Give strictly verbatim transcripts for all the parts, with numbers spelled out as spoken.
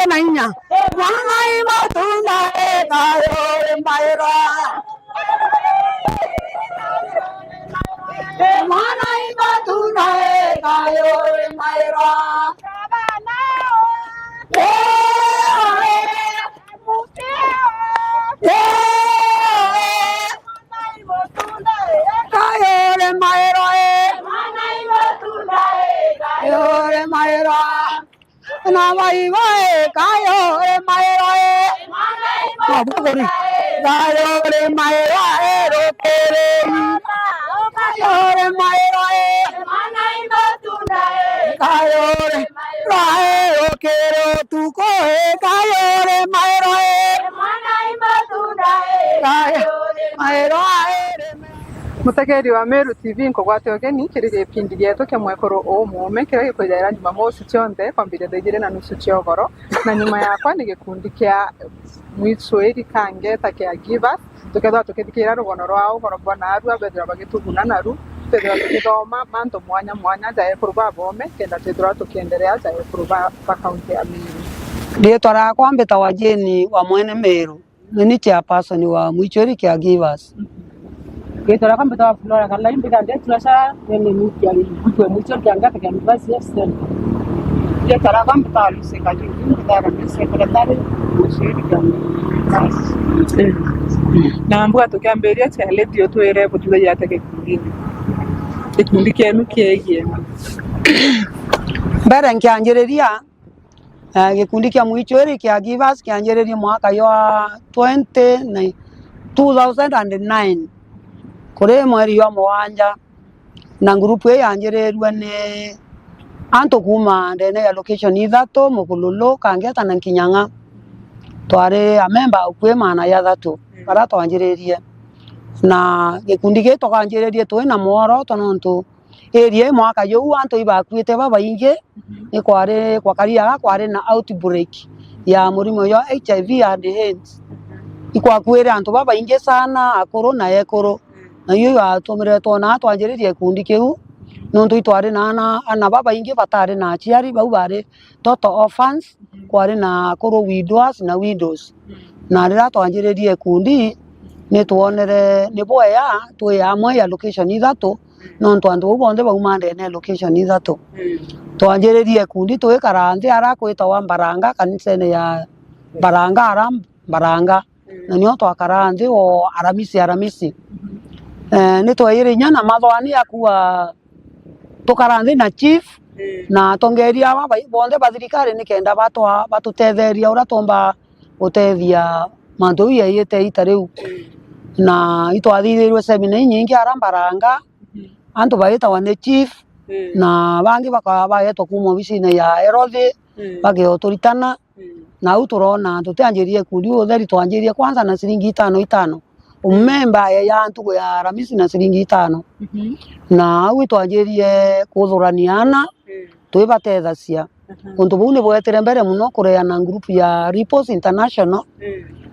na inya. Mwana i matunda e kayo ri maira. E mwana i matunda e kayo ri maira. Kayo ri maira e. Kayo ri maira. Na baiba e, kayo ri maira e. Mabuguri. Kayo ri maira e, rukiri. Kayo ri maira e. Kayo ri maira e, rukiri utuku e. Kayo ri maira e. Kayo ri maira e. Mutegeri wa Meru T V, nkugwate ugeni kiri gipindi gietu kia mwekuru umuume kiria gikwijaira Jumamosi cionthe kwambiria thaa ijiri na nusu cia ugoro, na nyuma yakwa ni gikundi kia Mwicwiri Kangeta Caregivers. Tukethirwa tukithikira rugono rwao, ugoro bwa naarua bethirwa bagituguna naru, tukethirwa tukithoma mantu mwanya mwanya ja ekuru baboome, kenda twithirwa tukienderea ja ekuru ba, ba kaunti ya Meru. Riitwa riakwa mbitawa Jane wa Mwene Meru. Ni ni chairperson wa Mwicwiri Caregivers. Riitwa riakwa mbitawa Flora Kalai, mbika ndi treasurer, ni ni mukiari, mtu wa Mwicwiri Kangeta Caregivers Youth Center. Riitwa riakwa mbitawa Lucy Kajungi, mbitawa ni secretary, Mwicwiri Kangeta. Na mbuga tukiambiria cha radio twire buthuthairia atia gikundini? Gikundi kienu kiegie? Mbere nkianjiriria, Eh, gikundi kia Mwicwiri Caregivers kianjiririe mwaka jwa twenty na, two thousand and nine, kuri mweri jwa mugwanja, na ngurupu ii yanjirirue ni antu kuuma ndene ya location ithatu, Mukululu, Kangeta na Nkinyang'a. Twari amemba akui magana jathatu baria twanjiririe, na gikundi gii tukanjiririe twi na mworoto nontu area ii mwaka juu antu ibakuite babaingi, ni kwari, kwakariaga kwari na outbreak ya murimo jwa H I V and AIDS. Ikwakuire antu babaingi sana, akuru na ekuru, na iyo yatumire twona twanjiririe gikundi kiu, nontu itwari na ana, ana babaingi batari na aciari, bau bari total orphans, kwari na akuru, widowers na widows. Na riria twanjiririe gikundi, ni twonere ni bwega twi amwe ya location ithatu, nontu antu bau bonthe bauma ndene ya location ithatu. Twanjiririe gikundi twikara nthi ara kwitawa Mbaranga, kanisene ya Mbaranga, ara Mbaranga. Na nio twakaraa nthi o Aramisi, Aramisi. Eh, ni twairie inya na mathwani ya kuwa tukara nthi na chief na atongeria aba bai-, bonthe ba thirikari nikenda batwa-, batutetheria uria tuumba gutethia mantu jau jaiyite ita riu. Na itwathithirue semina inyingi ara Mbaranga, antu baitawa ni chief, na bangi bakaba bagetwa kuuma obisine ya health, bageoturitana. Na au turona tutianjirie gikundi utheri, twanjirie kwanza na ciringi itano itano. Umemba ya, ya ntuku ya Aramisi na ciringi itano. Na au itwanjirie kuthurania ana, twibatethacia. Untu buu ni bwetire mbere mono kureana ngurupu ya Ripples International,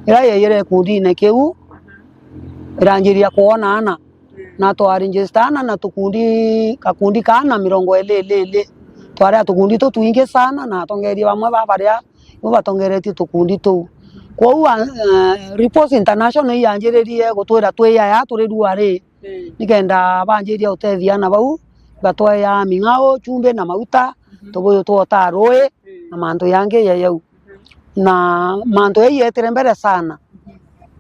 iria yaiyire gikundine kiu, iranjiria kwona ana. Na twa register ana na tukundi, gakundi ka ana mirongo iri iri iri. Twari a tukundi tutwingi sana, na atongeria bamwe ba baria nibo batongeretie tukundi tuu. Kwou, a, eh, Ripples International iyanjiririe gutwira twi aya turi rua ri, nikenda banjiria gutethia ana bau, batwea ming'ao, chumbi na mauta, tubuyu twa utaa rui, na mantu jangi ja jau. Na mantu jau yetire mbere sana.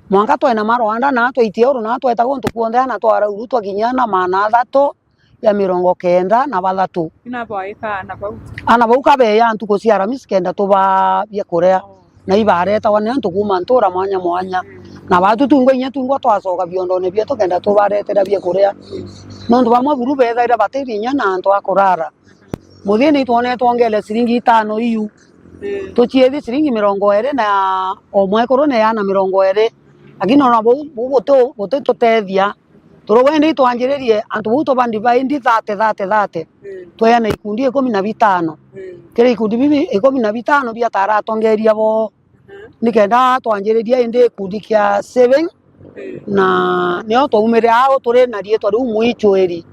Mwanka twena marwanda na twaitia uru na tweta guntu kuonthe ana twarauru twakinya na maana athatu ya mirongo kenda na bathatu. Ina bwaika ana bau? Ana bau kabeya ntuku cia Aramisi kenda tubaa bia kuria. Na ibaretawa ni antu kuuma ntura mwanya mwanya. Na batu tungwa inya tungwa twacoka biondone bietu kenda tubaretera bia kuria. Nontu bamwe buru bethaira batiri inya na antu a kurara. Muthia ni twonetwe ongele ciringi itano iu. Tuciethie ciringi mirongo iri na o mwekuru ni ana mirongo iri. Lakini ona bau, bau buti, butitutethia. Turauga indi itwanjiririe antu bau tuba divide thirty, thirty, thirty. Tweana ikundi ikumi na bitano. Kiri ikundi bibi ikumi na bitano biatara atongeria bo. Nikenda twanjiririe indi gikundi kia saving, na nio twaumire au turi na riitwa riu Mwicwiri.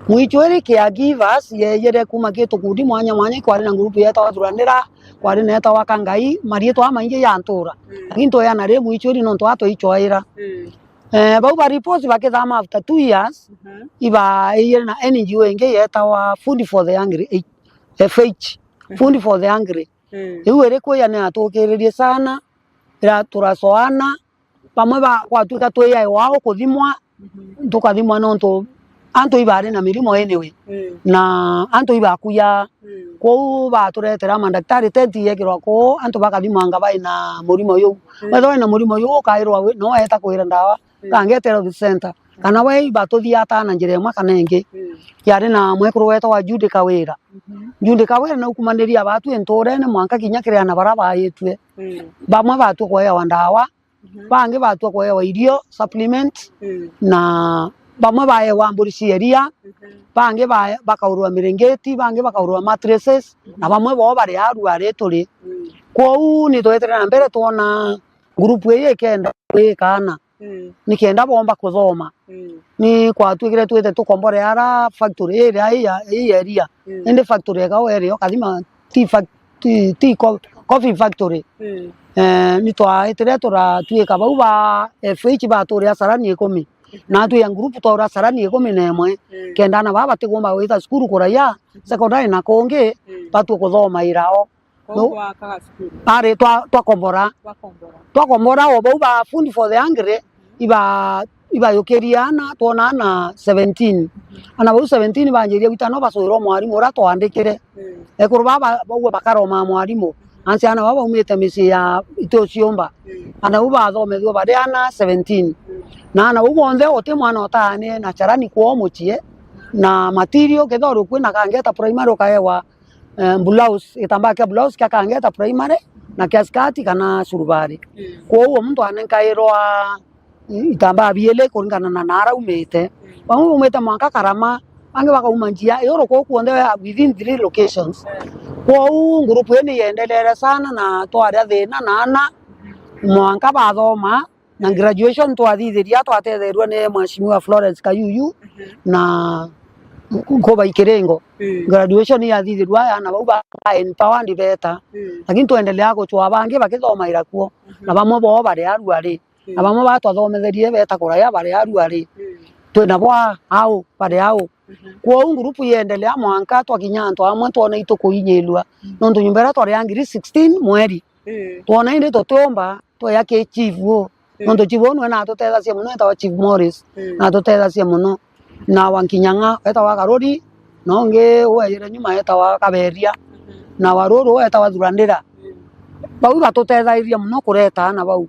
Mwichwiri caregivers yeeyire kuuma ki tukundi mwanya mwanya, ikwari na ngurupu yeetawa Thuranira, kwari na yeetawa Kangai, mariitwa jamaingi ja ntuura. Mm. Lakini tweana ri mwichwiri nontu atwaichwaira. Mm. Eh, bau ba report bakithama after two years, mhm, ibaeeyire na N G O ingi yeetawa Food for the Hungry, eh, F H, mhm, Food for the Hungry. Mm. Iu iri kuuja ni yatukiririe sana, ira turacoana, bamwe ba, gwatuika twi ae wao kuthimwa, mhm, tukathimwa nontu antu ibaari na mirimo anyway. Mm. Na antu ibakuya. Mm. Kwou baturetera mandaktari, teti yekirwa kuu, antu bakathimwanga bai na murimo juu. Mm. Wethirwa wina murimo juu, ukairwa wi-, no weeta kwira ndawa, mm, kangetera health center. Mm. Kana we ibatuthiataa na njira imwe kana ingi. Mm. Yari na mwekuru weetawa Judy Kawira. Mhm. Judy Kawira naukumaniria baatu intuurene mwanka kinya kiri ana bara baitue. Mm. Bamwe batua kweewa ndawa, mhm, bangi batua kweewa irio, supplement, mm, na bamwe baewa mburi cia iria, mhm, bangi ba-, bakaurwa miringiti, bangi bakaurwa mattresses, mhm, na bamwe bao bari aruari turi. Mm. Kwou ni tweetire na mbere twona ngurupu ii ikenda kwikaana, mm, nikenda boomba kuthoma. Mm. Ni kwatuikire twite tukombore ara factory iria i ya, i ya iria. Mm. Indi factory eka weere ukathima ti fac-, ti, ti co-, coffee factory. Mm. Eh, ni twaitire turatuika bau ba F H baturia carani ikumi. Mhm. Na twi a ngurupu twaura carani ikumi na imwe. Mm. Kenda ana baa batigumba gwita cukuru kuraiya, mhm, secondary na kungi, mm, batue kuthomaira o. Kwou no, bwakaga cukuru? Ari, twa-, twakombora. Twakombora. Twakombora o bau ba Food for the Hungry, iba-, ibayukirie ana, twona ana seventeen. Mhm. Ana bau seventeen banjirie gwita no bacwirwa mwarimu uria twandikire. Mm. Ekuru baba bauga bakaroma mwarimu. Mhm. Ansi ana baba baumite micii ya ituciumba. Mm. Ana bau bathomethua bari ana seventeen. Mm. Na ana bau bonthe uti mwana utaane na carani kwoo mucii, na material kethira uri kwina Kangeta primary ukaewa eh, blouse, gitambaa kia blouse kia Kangeta primary, na kia skati kana surubari. Mm. Kwou o muntu anenkairwa, eh, itambaa biiri kuringana na naara aumite. Mm. Bamwe baumite mwanka Karama, bangi bakauma njia iuru kuu kuonthe within three locations. Mm. Kwou ngurupu ii ni yendelere sana na twaria thina na ana, mwanka bathoma, na graduation twathithiria, twatetheerua ni Mheshimiwa Florence Kayuyu, mhm, na Nkubai Kiringo. Mm. Graduation yathithirua, ana bau ba empowered beeta. Mm. Lakini twendelea gucwaa bangi bakithomaira kuo. Mhm. Na bamwe boo bari aruari. Mm. Na bamwe baa twathometherie beeta kuraya bari aruari. Mm. Twina bwa au, bari au. Mhm. Kwou ngurupu yendelea mwanka twakinya antu amwe twona itukuinyirua. Mm. Nontu nyumba iria twari ya ngiri sixteen mweri. Mm. Twona indi tutiumba, tweya ki chief uu. Mm. Nontu chief uu nwe natutethacia mono, etawa Chief Morris. Mm. Natutethacia mono. Na wa Nkinyang'a, etawa Karuri, na ungi uu ejire nyuma etawa Kaberia. Mhm. Na wa Ruru uu etawa Thurandira. Mm. Bau batutethairie mono kureta ana bau.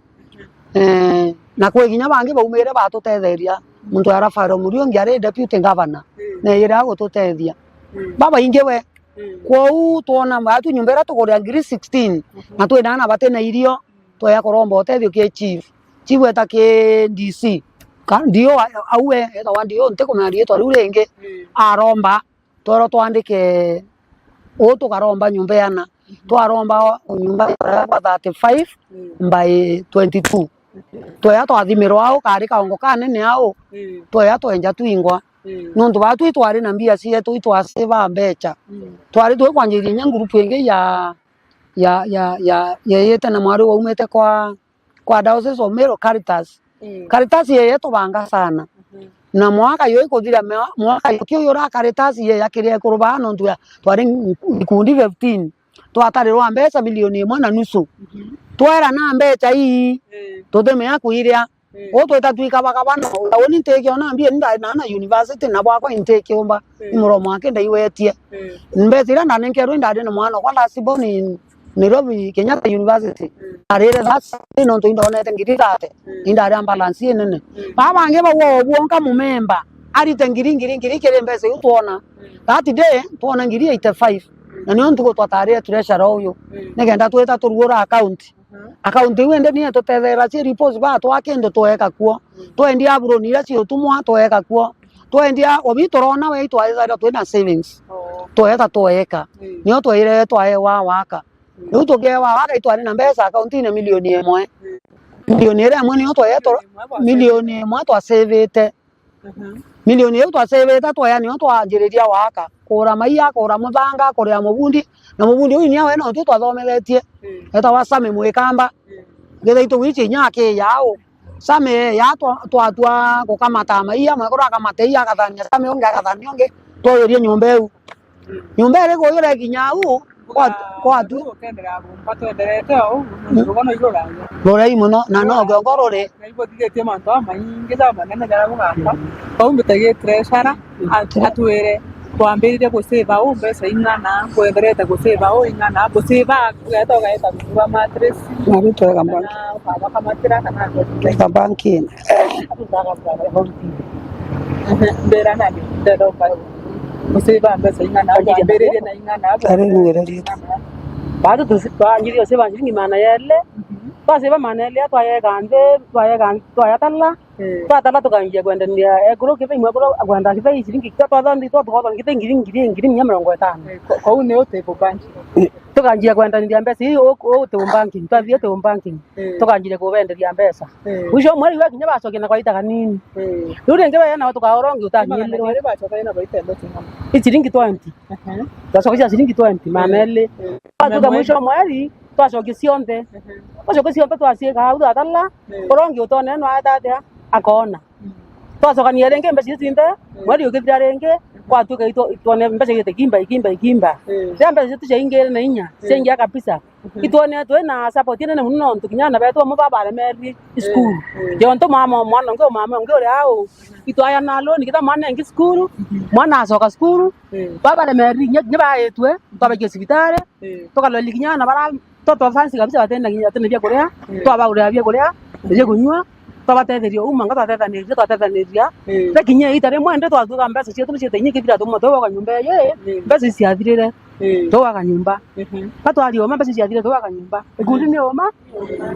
Mhm. Eh, na kwi kinya bangi baumire batutetheria. Muntu ya Rafael Muriungi ari deputy governor. Mm. Neejire agututethia. Mm. Babaingi we. Mm. Kwou twona batu nyumba iria tugurira ngiri sixteen, mhm, na twina ana batina irio, tweya kuromba utethio ki chief. Chief eta ki D C. Ka, D O a-, au we, etawa D O, ntikumenya riitwa riu ringi. Mm. Aromba, twerwa twandike uu tukaromba nyumba iana. Mhm. Twaromba o nyumba ya thirty-five, mm, by twenty-two. Mhm. Tweya twathimirwa au, kari kaongo kanene au, mm, tweya twenja twingwa. Mm. Nontu batu itwari na mbia cietu, itwasivaa mbecha. Mm. Twari twikwanjiria inya ngurupu ingi ya, ya, ya, ya, yeeyite na mwari waumite kwa, kwa Diocese of Meru, Caritas. Mm. Caritas yeeyetubanga sana. Mhm. Na mwaka yo ikuthira, mwa-, mwaka yo kiu yura Caritas yeeya kiria ekuru baa, nontu ya, twari ikundi fifteen. Twatarirwa mbeca milioni imwe na nusu. Mhm. Twerana mbeca ii, mm, tutimenya kwiria. Mm. Uu twita twikabakaba na uria uni ntikiona mbia, ni ndari na, na university, na bwakwa intikiumba, mm, ni muromo wake ndaiwetie. Mm. Mbeca iria ndanenkerwe, indari na mwana okwa last born Nairobi Kenyatta University. Mm. Ndarire thirty, nontu indonete ngiri thirty, mm, indari a balance inene. Mm. Baa bangi bau o bwonka mumemba, arite ngiri, ngiri, ngiri kiri mbeca iu twona. Mm. That day, twona ngiri eighty-five. Mm. Na nio ntuku twatarire treasurer uyu, mm, nikenda twita turuura account. Mhm. Account iu indi niyo itutetheeragia reports, batwaa kindu tweeka kuo. Mm. Twendia aburoni iria ciutumwa tweeka kuo. Twendia obi turona we itwaithaira twina savings. Oh. Tweeta tweeka. Mm. Nio twaire twaewa waka. Mm. Riu tukeewa waka itwari na mbeca accountine milioni imwe. Mm. Milioni iria imwe nio twaye tu-, milioni imwe bwa milioni imwe twasavite. Mhm. Milioni iu twasevete twaya nio twanjiriria waka, kugura maia, kugura muthanga, kurira mubundi, na mubundi uu inya we no twi twathomethetie, mm, etagwa Sami Mwikamba. Mm. Githaitu gwici inya akiya au. Sami ya twa-, twatua gukamata maia, mwekuru akamata ia, agathania Sami ungi, agathania ungi, twauirie nyomba iu. Nyomba iri kuyura kinya au, kwa-, kwatu. Ukenderea gumba twenderete au, rugono iguru rauga. Rurai muno, na no kiongo ruri. Na ibuthigitie mantu jamaingi jamanene jaria gugaka. Bau mbitagie treasurer, at-, atwire, twambiririe gusave au mbeca ing'ana, kwenderete gusave au ing'ana, gusave, ugeta ugaeta kugura mattress. Na riu twega mbanki. Kana ukabaka matira, kana twega mbanki. Mbira nani, ndenda uka-, gusave mbeca ing'ana, kwambiririe na ing'ana, abo. Ari ngwiririe. Bado tusi-, twanjirie gusave ciringi magana jeri, mhm, twasave magana jeri, twayega nthi, twayega nthi, twayatala, eh, twatala tukanjia kwendania ekuru kibe imwe, ekuru kwenda kibe ciringi, twa-, twathondie, twa-, twathondie kibe ngiri, ngiri, ngiri mia mirongo itano. Eh, ko-, kou ni uti banki. Eh. Tukanjia kwendaniria mbeca ii u-, u-, uti banking, twathire uti banking, eh, tukanjire kubenderia mbeca. Eh. Mwisho wa mweri gwakinya bacokia na kwaita kanini. Eh. Riu ringi weya nao tukaura ungi utakinyirwe. Magana jeri bacokagia na kwaita mbeca ing'ana? I ciringi twenty. Ehe. Twacokia ciringi twenty, magana jeri. Eh. Twatuka mwisho wa mweri, twacokia cionthe. Ehe. Twacokia cionthe twaciika au twatala, eh, uria ungi utonere no aete atia, akona. Mm. Twacokania ringi mbeca icio cinthe, mm, mweri ukithira ringi, mm, gwatuika itwo-, itwone mbeca igite kimba, ikimba, ikimba. Mm. Riria mbeca cietu ciaingire na inya, mm, ciaingia kabisa. Mhm. Itwone twina support inene mono nontu kinya ana betu bamwe babaremereri, mm, cukuru. Mm. Yontu mama, mwana ungi, mama ungi uria au, mm, itwayana loan, kitha mwana engi cukuru, mhm, mwana acoka cukuru, mm, babaremereri, nya, nya baitwe, twabaikia cibitari, mm, tukaroreri kinya ana bara, twa, twa fancy kabisa, batena kinya, batena bia kuria, mm, twabagurira bia kuria, mm, bia kunyua, twabatetheria uu mwanka twatethaniriria, twatethaniriria. Ii. Rikinya iita rimwe ndi twatuika mbeca cietu ni ciete inya ikithira tumwe tugwaka nyomba iji, ii, mbeca iciathirire. Ii. Tugwaka nyomba. Mhm. Ka twari uma mbeca iciathirire tugwaka nyomba. Ikundi ni uma,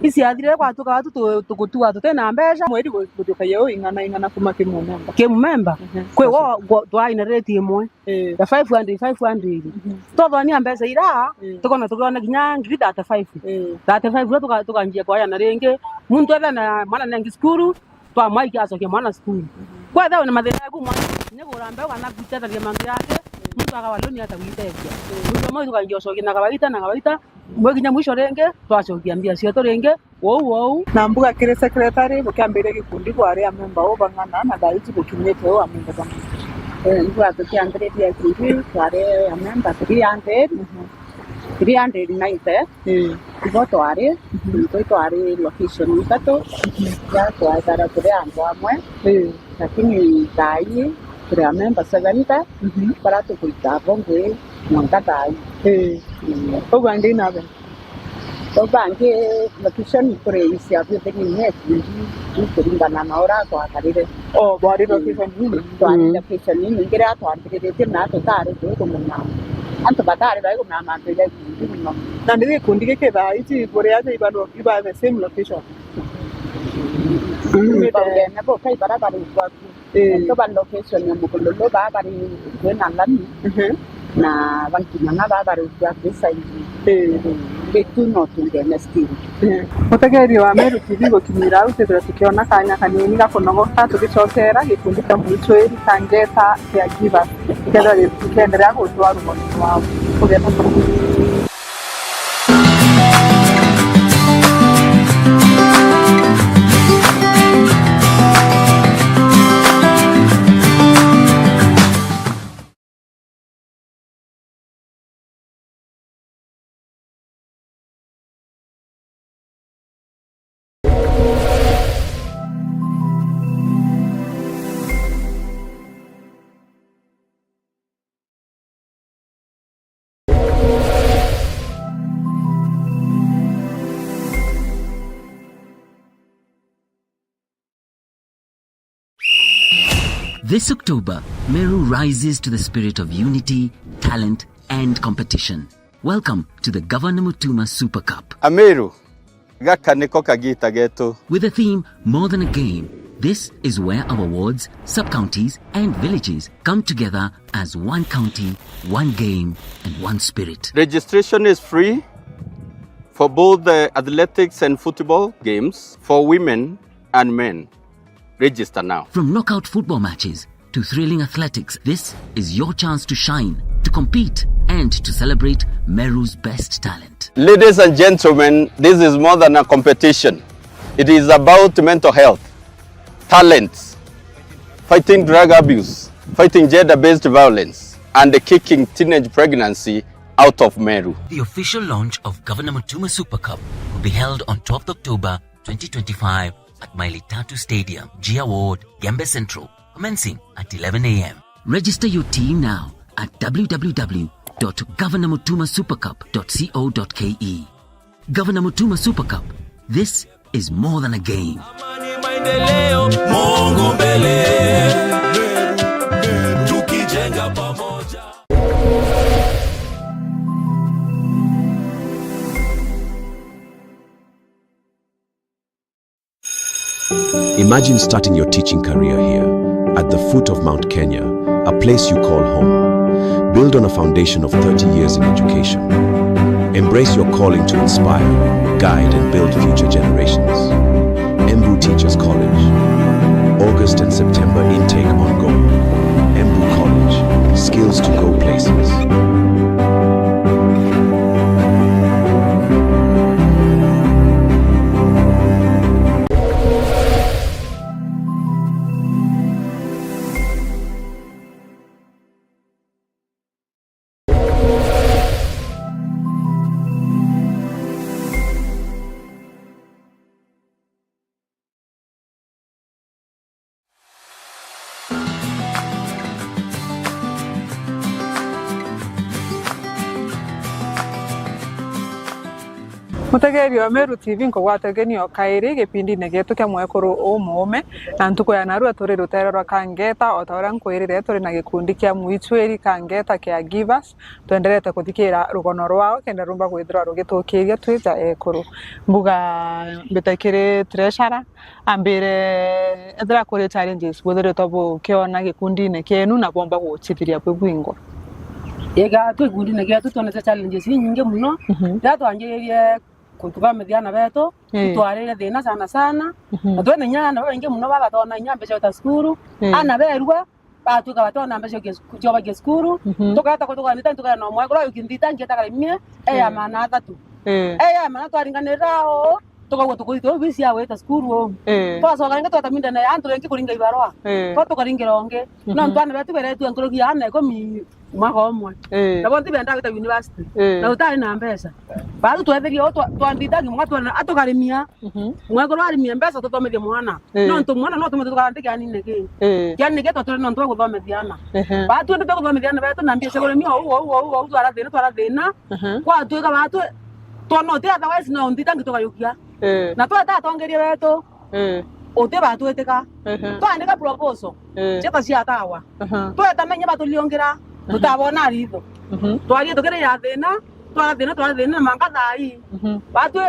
iciathirire gwatuika watu tu-, tugutua tutina mbeca. Mweri gu-, gutukagia uu ing'ana ing'ana kuma ki mumemba. Ki mumemba? Mhm. Kwi wo, gwo-, twaina rate imwe. Ii. Ya five hundred, five hundred. Mhm. Twathwania mbeca ira, ii, tukona tukiona kinya ngiri thirty-five. Ii. Thirty-five iria tuka-, tukanjia kwayana ringi. Muntu ethe na mwana nengi cukuru, twamwaikia acokia mwana cukuru. Mhm. Kwethe wina mathina yaku mwana, kinya kugura mbeu kana gwitethania mantu yake, ii, muntu akawa loan ata gwitethia. Ii. Mwisho mwa tukanjia ucokia na kawaita na kawaita. Mwe kinya mwisho ringi, twacokia mbia cietu ringi. Wou wou. Na mbuga kiri secretary, bukiambiria gikundi kwari amemba uu bang'ana, na thaa iji bukinyite uu amemba bang'ana? Eh, mbuga tukiambiriria gikundi kwari amemba three hundred, mhm, three hundred ninety. Eh. Ibo twari, mhm, nontu twari location ithatu, mhm, ya twathara turi antu amwe. Eh. Lakini thaa ii turi amemba seventy, mhm, bara tukuita abo ngui mwanka thaa ii. Eh. Mm. Kou bangi nabe? Kou bangi location kuri cia building ni ikundi, ikuringana na uria twakarire. Oh, bwari location nini? Twari, mm, location nini, ngiria twambiriritie na tutari tukumenya. Antu batari baikumenya mantu ja ikundi mono. Na ni gikundi giki thaa iji buri aja iba lo-, iba the same location? Mm. Baugene bo kai bara bari kwaku. Eh. Antu ba location ya Mugululu baa bari kwina lami. Mhm. Na bakinya na baa bari kwa Kisaini. Eh. Bitu no tungene still. Eh. Mutegeri wa Meru T V gukinyira au, twithira tukiona kanya kanini ga kunogoka, tugicokera gikundi kia Mwicwiri ka Ngeta Caregivers. Kethira gi-, kienderea gutwara rugoni rwao. Kugeta. This October, Meru rises to the spirit of unity, talent, and competition. Welcome to the Governor Mutuma Super Cup. Ameru, gaka niko kagita getu. With the theme, More Than a Game, this is where our wards, sub-counties, and villages come together as one county, one game, and one spirit. Registration is free for both the athletics and football games for women and men. Register now. From knockout football matches to thrilling athletics, this is your chance to shine, to compete, and to celebrate Meru's best talent. Ladies and gentlemen, this is more than a competition. It is about mental health, talents, fighting drug abuse, fighting gender-based violence, and kicking teenage pregnancy out of Meru. The official launch of Governor Mutuma Super Cup will be held on twelfth October twenty twenty-five at Maili Tatu Stadium, Jia Ward, Gembe Central, commencing at eleven a m. Register your team now at w w w dot governor mutuma super cup dot co dot k e. Governor Mutuma Super Cup. This is more than a game. Amani, maendeleo, Mungu mbele. Tukijenga pamoja. Imagine starting your teaching career here, at the foot of Mount Kenya, a place you call home. Build on a foundation of thirty years in education. Embrace your calling to inspire, guide, and build future generations. Embu Teachers College. August and September intake ongoing. Embu College. Skills to go places. Mutegeeri wa Meru T V, nkugwate ugeni o kairi gipindine gietu kia mwekuru umuume, na ntuku ya narua turi rutere rwa Kangeta, o ta uria nkwirire turi na gikundi kia Mwicwiri Kangeta kia Givers, twenderete kuthikira rugono rwao kenda rumba kwithirwa rugitukiria twi ja ekuru. Mbuga mbite kiri treasurer, ambire ethira kuri challenges bwithiritwe bukiona gikundine kienu na bwomba gucithiria bwi bwingwa. Iga twi gikundine gietu twonete challenges inyingi muno. Mhm. Riria twanjiririe kuthomithia ana betu, eh, itwarire thina sana sana. Mhm. Na twina inya ana babaingi muno bagatona inya mbeca cia cukuru. Eh. Ana berua, batwika batona mbeca cia cukuru. Mhm. Tukata kutuganita tukana no mwekuru uyu kinthita ngieta karimie, eh, ya maana athatu. Eh. Eh, ya maana twaringanira o, tukaigua tukuthithia obici ya gwita cukuru o. Eh. Twacoka ringi tweta mindene ya antu bengi kuringa ibarua. Eh. Twa tukaringira ungi. Mhm. No ntwana betu beretue nkuruki ya ana ikumi mwaka umwe. Eh. Na bonthe bendaa gwita university. Eh. Na utari na mbeca. Batu twetheria o twa-, twanthithangi mwa twana atukarimia. Mhm. Mwekuru arimia mbeca tuthomithie mwana. Eh. No ntu mwana no tumwe tukara nthi kianine ki. Eh. Kianine ki twatwire no ntu wa kuthomithia ana. Ehe. Batu ndi tukuthomithia ana betu na mbia cia kuremia ou, ou, ou, ou, twara thina, twara thina. Ehe. Kwatwika batu twona uti otherwise no nthithangi tukayukia. Eh. Na tweta atongeria betu. Eh. Uti batwitika. Ehe. Twandika proposal. Eh. Cieta ciatawa. Aha. Tweta na inya baturiungira, mhm, tutabona ritho. Mhm. Twarie tukiri ya thina, twara thina, twara thina, manga thaa ii. Mhm. Batwi,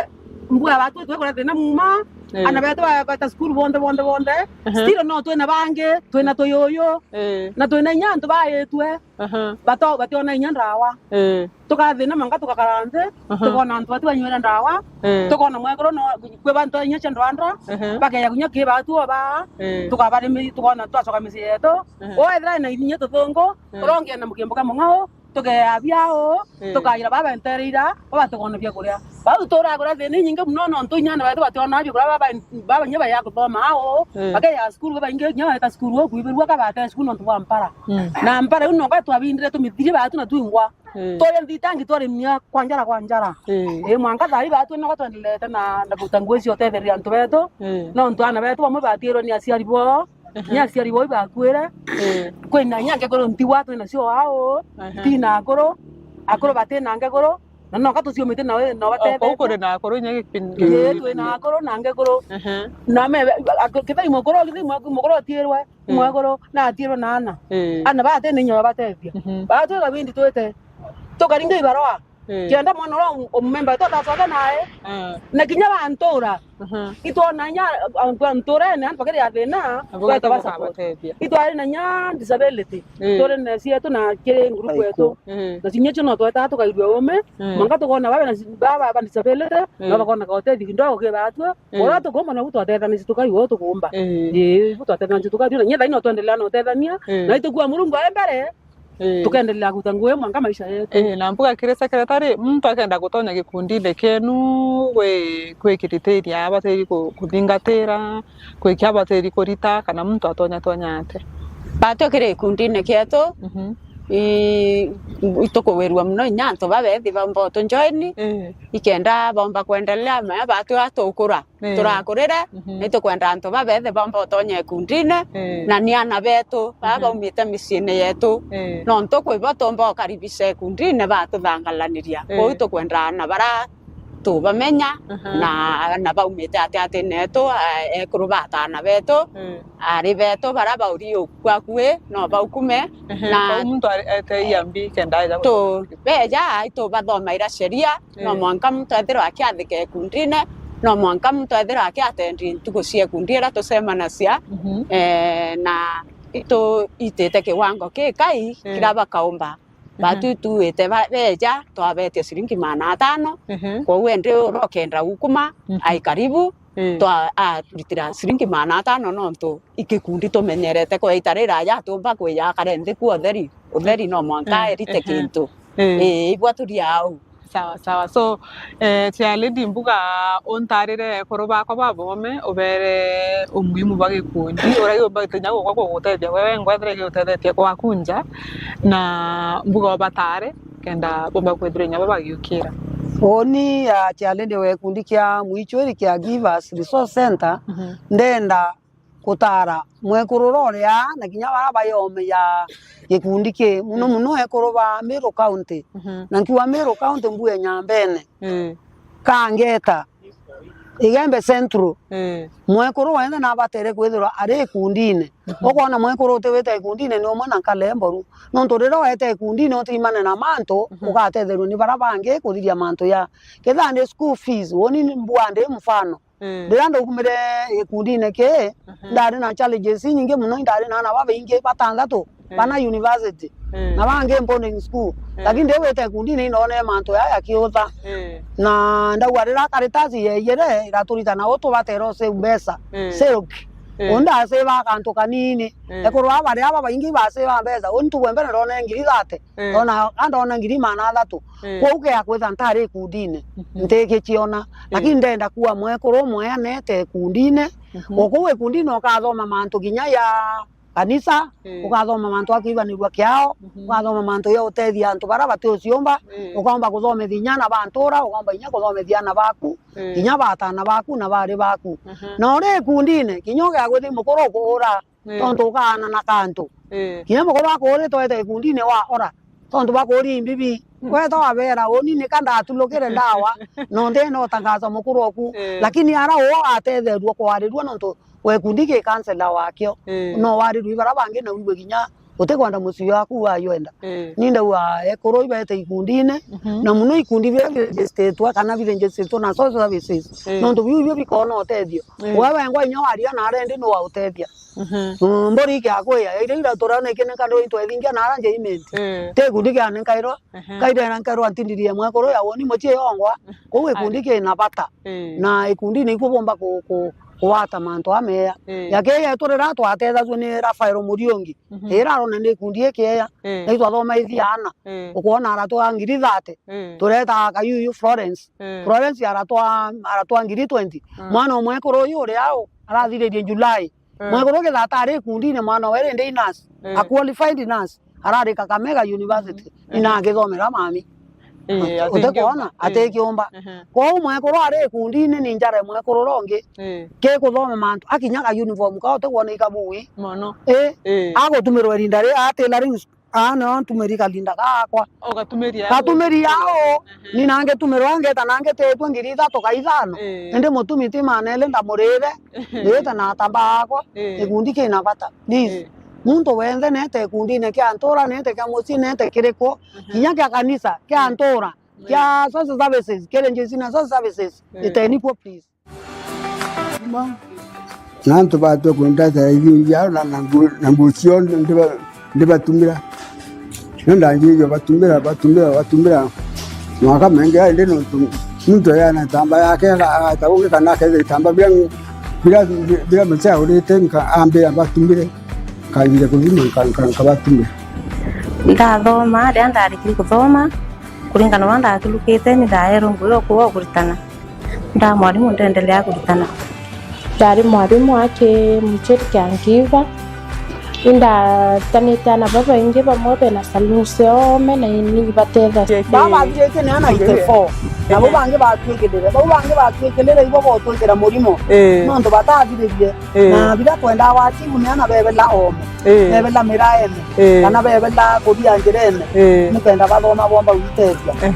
mbua batwi, twikura thina muma, eh, ana betu ba-, bata cukuru bonthe, bonthe, bonthe. Aha. Still no twina bangi, twina tuyuyu, eh, na twina inya antu baitwe. Aha. Bato-, bationa inya ndawa. Eh. Tukathina manga tukakara nthi, aha, tukona antu bati banywire ndawa, eh, tukona mwekuru no, kwi bantu inya cia ndwandra, ehe, bakeya kinya ki batu o baa, eh, tukabarimi, tukona twacoka micii yetu. Ehe. Wethira na inya tuthungu, eh, urongia na mukimbo ka mung'ao, tukeya biao, eh, tukaira babentereira, baba tukona bia kuria. Bau turagura thina inyingi muno nontu inya ana betu bationa bia kuria, baba, baba inya baya kuthoma ao, eh, bakeya cukuru, babaingi inya baeta cukuru o kwibirua kabate cukuru nontu bwa mpara. Mm. Na mpara iu nonga twabindire tumithirie batu na twingwa. Eh. Twaria nthitangi twarimia kwa njara kwa njara. Eh. Ii mwanka thaa ii batu noga twendelete na, na kuruta ngugi cia utetheria antu betu. Eh. Nontu ana betu bamwe batiirwe ni aciari boo, ehe, ni aciari boo ibakuire. Eh. Kwina inya ngekuru ntigwa twina cio ao, ehe, tina akuru, akuru batina ngekuru, na noka tuciumite na, na o kuu batethetie. Kuri na akuru inya gipindi. Ii, twina akuru na ngekuru. Ehe. Na me, kithai mukuru, kithai mukuru atiirwe. Mm. Mwekuru, na atiirwe na ana. Eh. Ana baa tena inya babatethia. Mhm. Baa twi kabindi twite, tukaringa ibarua. Eh. Kenda mwana uria um-, umemba tu atacoke nae. Eh. Na kinya bantura. Mhm. Itwona inya antu a nturene, antu bakiri a thina, Na buga tweta ba tuka support. Batethia. Itwari na inya disability. Eh. Turi na cietu na kiri group Aiku. Yetu. Eh. Na cinya cio no tweta tukaigua ume. Eh. Mwanka tukona babe na ci-, baba ba disability, Eh. na bakona ka utethi kidogo ki batwe. Eh. Uria tukumba nobu twatethanici tukaigua u tukumba. Eh. Ii, ibu twatethanici tukaigua. Na inya thaino twendelea na utethania. Eh. Na itukua Murungu ari mbere. Ii. Tukendelea kuruta ngugi mwanka maisha yetu. Ii, na mbuga kiri secretary, muntu akenda gutonya gikundine kienu, gwi, gwi criteria abatiri ku-, kuthingatira, gwi kia abatiri kurita, kana muntu atonya tonya ate? Batwe kiri gikundine kietu, Mhm. i-, itukugwirua muno inya antu babethi baumba utujoini, Ii. ikenda baumba kwendelea maya batwe atukura. Ii. Turakurire, Mhm. ni tukwenda antu babethe baumba utonya ikundine, Ii. na ni ana betu, baa Mhm. baumite miciine yetu. Ii. Nontu kwi bo tumba ukaribisha ikundine batuthangalaniria. Ii. Kwou tukwenda ana bara tubamenya, Mhm. na ana baumite atiatine yetu, a-, ekuru batana betu, Ii. ari betu bara bauri ukua-kua, no baukume, Mhm. na Kwou muntu ari-, ete iambi kenda aja tu-, beja, itubathomaira sheria, No Eh. mwanka muntu ethirwa akiathika ikundine, no mwanka muntu ethirwa akiatendi ntuku cia ikundi iria tucemanagia, Mhm. eh, na itu-, itite kiwango kikai Eh. kiria bakaumba. Mhm. Batu tuite ba-, beja, twabetie ciringi maana atano, Mhm. kwou endi uria ukenda ukuma, Mhm. ai karibu, Eh. twa-, aturitira ciringi maana atano nontu ikikundi tumenyerete kwa ita riraja atumba kwija akare nthi ku utheri, utheri no mwanka Eh, erite ehe. kintu. Eh. Eh, ibwa turia au. Sawa, sawa. So, eh, chair lady mbuga untarire ekuru bakwa babome, ubere umuhimu bwa gikundi, uria giumba kinya gukwa kugutethia wewe, ngwethire giutethetie gwaku nja, na mbuga ubatare, kenda bumba kwithirwa inya bo bagiukira. Uuni, ah, chair lady wa gikundi kia Muichwiri kia Givers Resource Center, Mhm. ndenda gutara mwekuru uria uria na kinya baria bayomeja gikundi ki, muno Mm. muno ekuru ba Meru County. Mhm. Na nkiuga Meru County mbuge Nyambene. Mm. Kangeta, Igembe Central. Mm. Mwekuru wenthe nabatere kwithirwa ari ikundine. Mhm. Ukoona mwekuru utiwite ikundine ni umwe na nkale mboru. Nontu riria wete ikundine utiimane na mantu, Mhm. ugatetherua ni baria bangi kuthiria mantu ya. Kethira ndi school fees, uuni mbua ndi mfano. Mm. Riria ndaumire gikundine kii, Mhm. ndari na challenges inyingi muno, indari na aana babaingi, batanthatu, Mm. bana university, Mm. na bangi boarding school. Mm. Lakini ndi wite gikundine, indonere mantu jaa jakiutha. Mm. Na ndauga riria Caritas yeeyire, iraturitana uu tubatere usave mbeca, Mm. silk. Mm. Uu ndasavaa kantu kanini. Mm. Ekuru aba baria babaingi basavaa mbeca, uu ntuku ya mbere ndonere ngiri thate. Eh. Ona andona ngiri maana athatu. Eh. Kwou kea kwitha ntari ikundine, Mhm. ntikichiona. Eh. Lakini ndenda kuwa mwekuru umwe anete ikundine. Mhm. O kuu ikundine ukathoma mantu kinya ya kanisa, Eh. ukathoma mantu ya kwibanirua kiao, Mhm. ukathoma mantu ya utethia antu baria bati uciumba, Eh. ukaomba kuthomithia inya ana ba ntura, ukaomba inya kuthomithia ana baku, Eh. kinya batana baku na bari baku. Mhm. Na uri ikundine, kinya ugea gwithi mukuru ukuura, Eh. tontu ukaana na kantu. Eh. Kinya mukuru akuurite wete gikundine wa ora, tontu bakuuria imbibi. Mm. Weta wabeera, uuni nika ndatulukire ndawa, no ndina utangaza mukuru oku. Eh. Lakini ara uu atetherua kwarirua nontu we gikundi ki kansela wakio. Eh. No warirua i baria bangi na wigue kinya utikwenda mucii waku wayenda. Eh. Ni ndauga ekuru ibete ikundine, Mhm. na muno ikundi biria biregistrĩtwe kana biregistrĩtwe na social services. Eh. Nontu biu ibio bikoona utethio. Eh. We wengwa inya waria na arendi no wa utethia. Mhm. Mm, mburi ikiakwia, iria ira turona ikinenkanirwa into ethingia na ara njeimendi. Eh. Ti gikundi kianenkairwa, Ehe. kairera nkairwa ntindirie mwekuru ya woni mucii yongwa, kuu gikundi Ari. kina bata. Eh. Na ikundi niku bumba ku-, ku-, kuwata mantu ameya. Eh. Yake yetu rira twatethagua ni Rafael Muriungi, Mhm. ira arona ni gikundi ikieya, Eh. na itwathomaithia ana. Eh. Ukwona aratwa ngiri thate, Eh. tureta Kayuyu Florence. Eh. Florence aratwa, aratwa ngiri twenty. Mm. Mwana umwe ekuru uyu uria au, arathiririe July. Eh. Mwekuru Githata ari ikundine, mwana we rindi i nurse, Eh. a qualified nurse, arari Kakamega University, Mm. ina akithomera mami. Eh, ati Utekwona? Ati kiumba. Ehe. Kwou mwekuru ari ikundine ni njara mwekuru rongi. Eh. Ke kuthoma mantu, akinya ka uniform kao utekwona ikabui. Mono. Eh. Eh. Agutumirwa irinda ri, a tailoring Aa, nio ntumiri kalinda gakwa. Ugatumiria au? Gatumiria au. Ehe. Ni nangi tumirwa ngeta nangi tetwe ngiri ithatu ka ithano. Ee. Indi mutumi ti manele ndamurire. Ehe. Ndite na atamba akwa. Ee. Gikundi kina bata. Please. Ee. Muntu wenthe nete gikundine kia ntura, nete kia mucii, nete kiriku. Ehe. Kinya kia kanisa, kia Ee. ntura. kia social services, kiri Njui Senior Social Services, iteni kuo, please. Na antu batwe kundetera ithiu biao na, na nguo, na nguo cio ndiba-, ndibatumira. Nio ndanjirie batumira, batumira, batumira. Mwaka mengi aindi nontu muntu aya na itamba yake aga-, agata ungi kana akethira itamba bia, bia, bia mucaurite, nka-, ambira batumire. Nkanjire kuthima, nka-, nka-, nkabatumira. Ndathoma, riria ndarikire kuthoma, kuringana na uria ndathurukite, ni ndaerwe ngugi o kuu o kuritana. Nda mwarimu, ndendelea kuritana. Ndari mwarimu aki muchiri caregiver. Indatanite ana babaingi, bamwe bena saloon cia oome, na ni ibatethagia. Baa bathirite ni ana eighty-four. Nabo bangi batwikirire. Bau bangi batwikirire, ibo botwikira murimo. Ii. Nontu batathiririe. Ii. Na biria twendaa watibu ni ana bebela oome. Ii. Bebela miraene. Ii. Kana bebela kuria njirene. Ii. Nikenda bathoma bomba gwitethia. Ii.